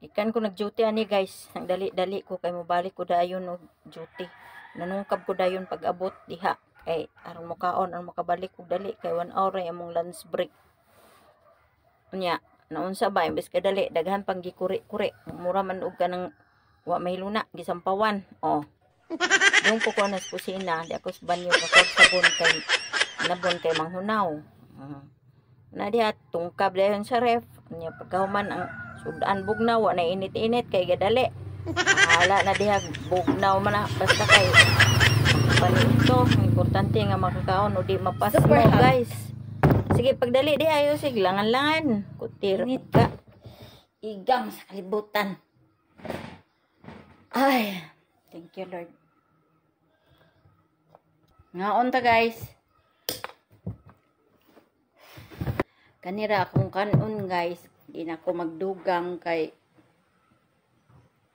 Ikan ko nag-duty ani, guys. Ang dali-dali ko kay mobalik ko dayon og duty. Nanungkab ko dayon pag abot diha kay aron mokaon, aron makabalik og dali kay 1 hour ra among lunch break. Unya, naunsa ba imbes kadali daghan pang gikuri-kuri. Mura man og kanang wa mahiluna gisampawan. Oh. Doon ko ko na sa kusina, di ako sa banyo kakog sabon kay nabon kay manghunaw. Na diha tungkab dayon sa ref. Unya pagkahuman ang sudan bugnaw, wa na init-init kay gadali. Hala na diha bugnaw man na basta kay panito, importante nga makakaon o di mapasmo, Super hot. Guys. Sige, pagdali di ayo sige langan-langan. Kutir Init. ka. Igang sa kalibutan. Ay, thank you, Lord. Ngaon ta, guys. Kanira akong kanon, guys. Di na ako magdugang kay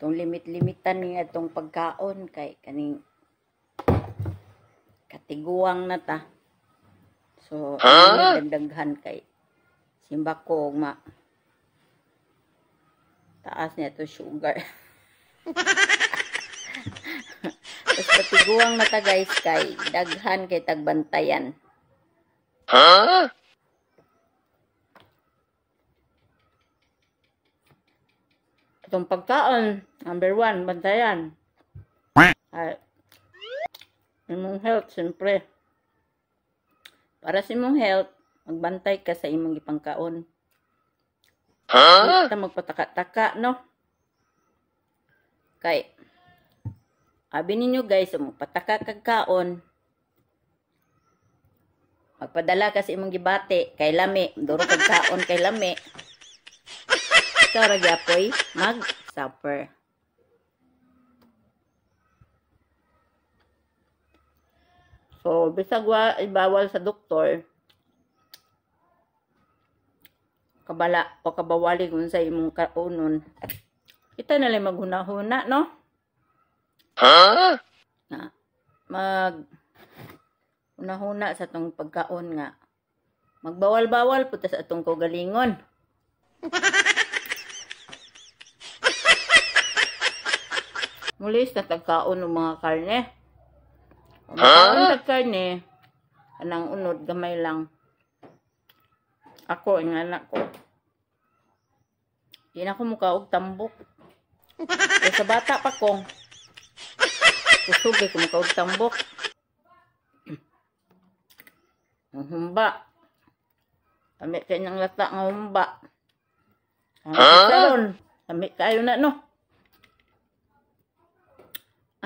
tong limit-limitan niya itong pagkaon kay kaning katiguang na ta. So, huh? Dagdaghan kay simba ko ma taas niya to sugar. Tapos katiguang na ta, guys, kay daghan kay tagbantayan. Huh? Itong pagkaon, number 1, bantayan. Ay, imong health, siyempre. Para sa imong health, magbantay ka sa imong gipangkaon. Huh? Di ta magpataka-taka, no? Kay, abi ninyo, guys, magpataka kag kaon, magpadala ka sa imong gibati, kay lami, duro kag kaon kay lami. Ikaw ra gyapoy mag-suffer. So, bisag wa ibawal sa doktor, kabala o kabawali kung sa imong kaunon. Kita na lang maghuna-huna, no? Huh? Na, mag hunahuna sa atong pagkaon nga magbawal-bawal punta sa atong kaugalingon. Mulis na tagkaon ng mga karne. Kung makaon tag karne, kanang unod gamay lang. Ako, ang anak ko. Di na ako mukaog tambok. Kaya sa bata pa ko, kusog kay ko mukaog tambok. Ang humba. Lami kayo ng lata nga humba. Ang karon, lami kayo na, no?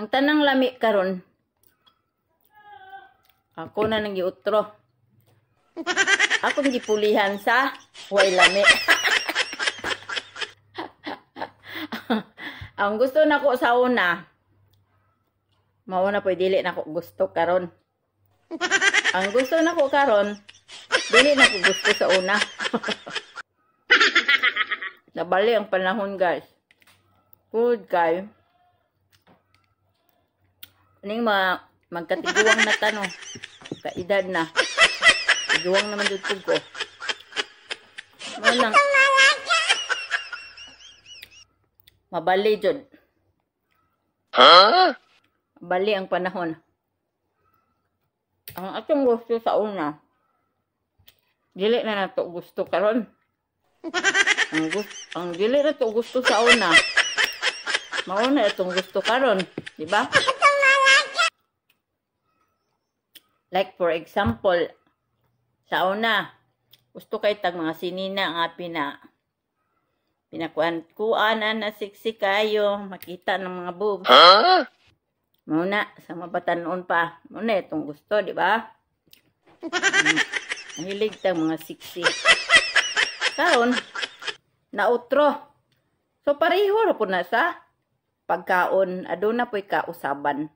Ang tanang lami karon, ako na nang giutro. Akong gipulihan sa way lami. Ang gusto nako sa una, mauna po'y dili nako gusto karon. Ang gusto nako karon, dili nako gusto sa una. Nabali ang panahon, guys. Good kay. Kaning mga magkatiguang na tano, kaedad na. Tiguang naman dito ko. Mao nang mabali jud. Huh? Mabali ang panahon. Ang atong gusto sa una, dili na nato gusto karon. Ang dili na to gusto sa una, mao na itong gusto karon, di ba? Like for example, sa una, gusto kay tag mga sinina nga pinakuan-kuan na sexy kayo, makita ng mga boobs. Huh? Muna, sa mga batanon pa. Muna itong gusto, di ba? Mahilig tag mga sexy. Karon, nautro. So pareho ra po na sa pagkaon, aduna po'y kausaban.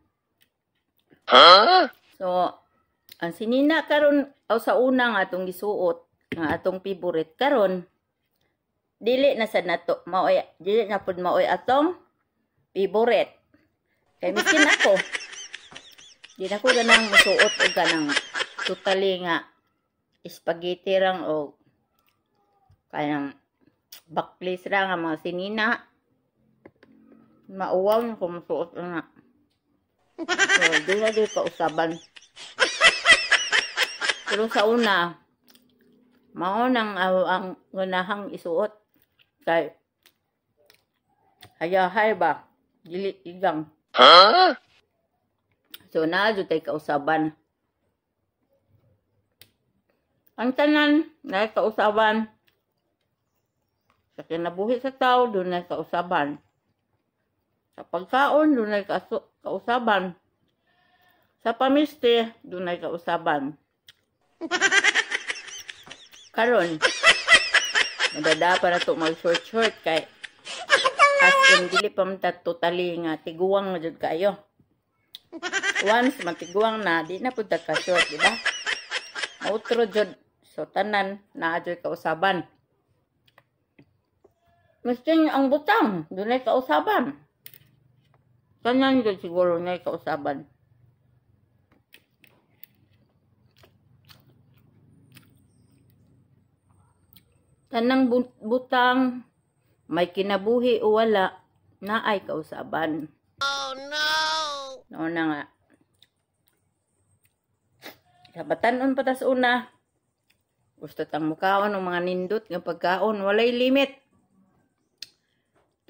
Huh? So, ang sinina karon o sa una nga atong gisuot, nga atong favorite karon, dili na sad nato maoy, dili na pud maoy atong favorite. Kay miskin ako, di na ko ganang musuot og ganang totally nga spaghetti rang o kanang baklis ra nga mga sinina. Mauwaw na kung masuot na. So, di na di kausaban. Pero sa una, mao nang ang ganahang isuot. Kay hayahay ba? Dili igang. Huh? So, naa jud tay kausaban. Ang tanan, naay kausaban. Sa kinabuhi sa tao, dunay kausaban. Sa pagkaon, dunay kausaban. Sa pamiste, dunay kausaban. Karon, madada pa na to mag-short-short kay as in dili pa man ta totally nga tiguang na jud kayo. Once matiguang na, di na pud ta ka short, di ba? Mautro jud. So tanan naa jud kausaban. Miskin ang butang, dunay kausaban. Tanan jud siguro nay kausaban. Tanang butang may kinabuhi o wala, naay kausaban. Oh no! Noon na nga. Sa batan-on pa tas una, gusto tang mukaon ng mga nindot nga pagkaon, walay limit.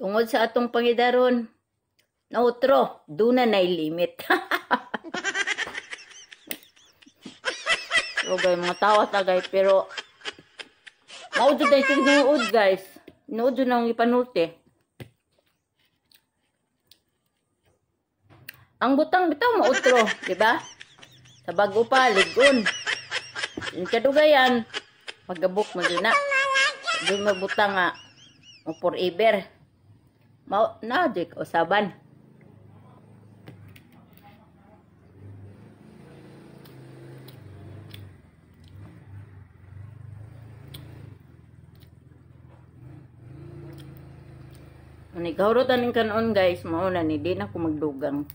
Tungod sa atong pangidaron, nautro, duna nay limit. Pero guys, mga tawa ta guys, pero mao jud ay tinuod guys. Tinuod jud ang ipanulti. Ang butang bitaw mautro, di ba? Sa bago pa ligon. In kadugayan, magabok mo jud na. Di mabutang nga mo forever. Mao na jud kausaban. Manigawro taning kanon guys, mao na ni di na ko magdugang.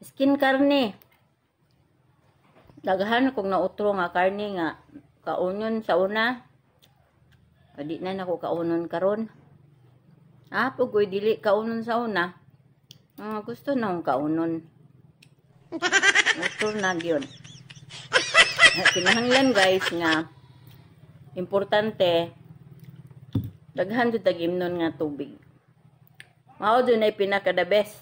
Skin karne. Daghan kong nautro nga karne nga kaunon sa una. Di na nako kaunon karon. Ah, pugoy dili kaunon sa una. Gusto na akong kaunon. Utro na gyud. Kinahanglan guys nga importante daghan jud tag imnon nga tubig. Mao jud nay pinaka the best.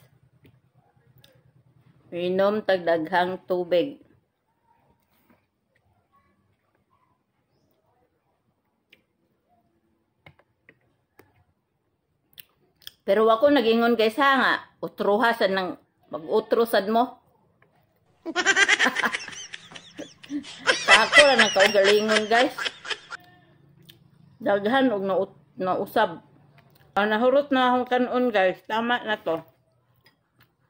Inom tag daghang tubig. Pero ako nag-ingon kay sa nga, utruha sad nang mag-utro sad mo. Sa ako ra nang kaugalingon guys. Daghan og nausab. Nahurot na akong kanon guys, tama na to.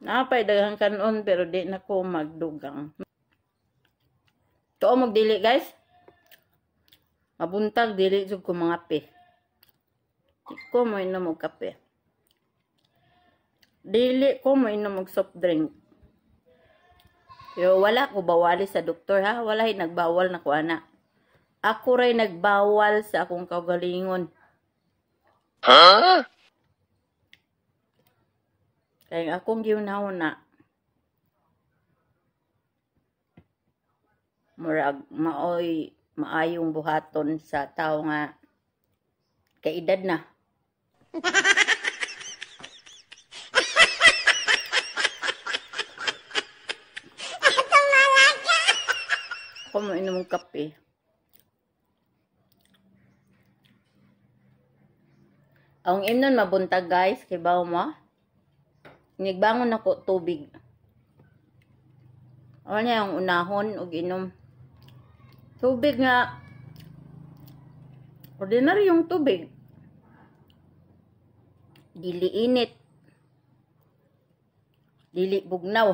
Napay daghang kanon pero di na ko magdugang. Tuo magdili guys. Mabuntag dili jud ko mga pe. Di ko moinom og kape. Dili ko moinom og soft drink. Pero wala ko bawali sa doktor ha. Walay nagbawal na ko ana. Ako ray nagbawal sa akong kaugalingon. Huh? Kaya akong giunahuna, murag maoy maayong buhaton sa tao nga kaedad na. Ako mo inom og kape. Ang imnon mabuntag guys, kay bawo mo. Nigbangon ako tubig. Ano niya ang unahon og inom. Tubig nga ordinaryong tubig. Dili init. Dili bugnaw.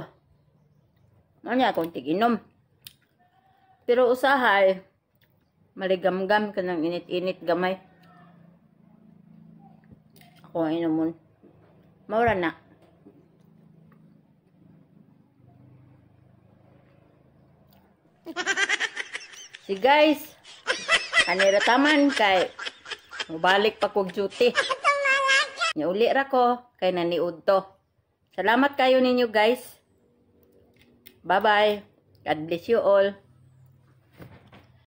Ano niya akong tig-inom. Pero usahay maligamgam ka ng init-init gamay. Ako ang inomon. Maura na. Si guys, anira taman kay mubalik pa kog duty. Uli ra ko kay naniud to. Salamat kayo ninyo, guys. Bye-bye. God bless you all.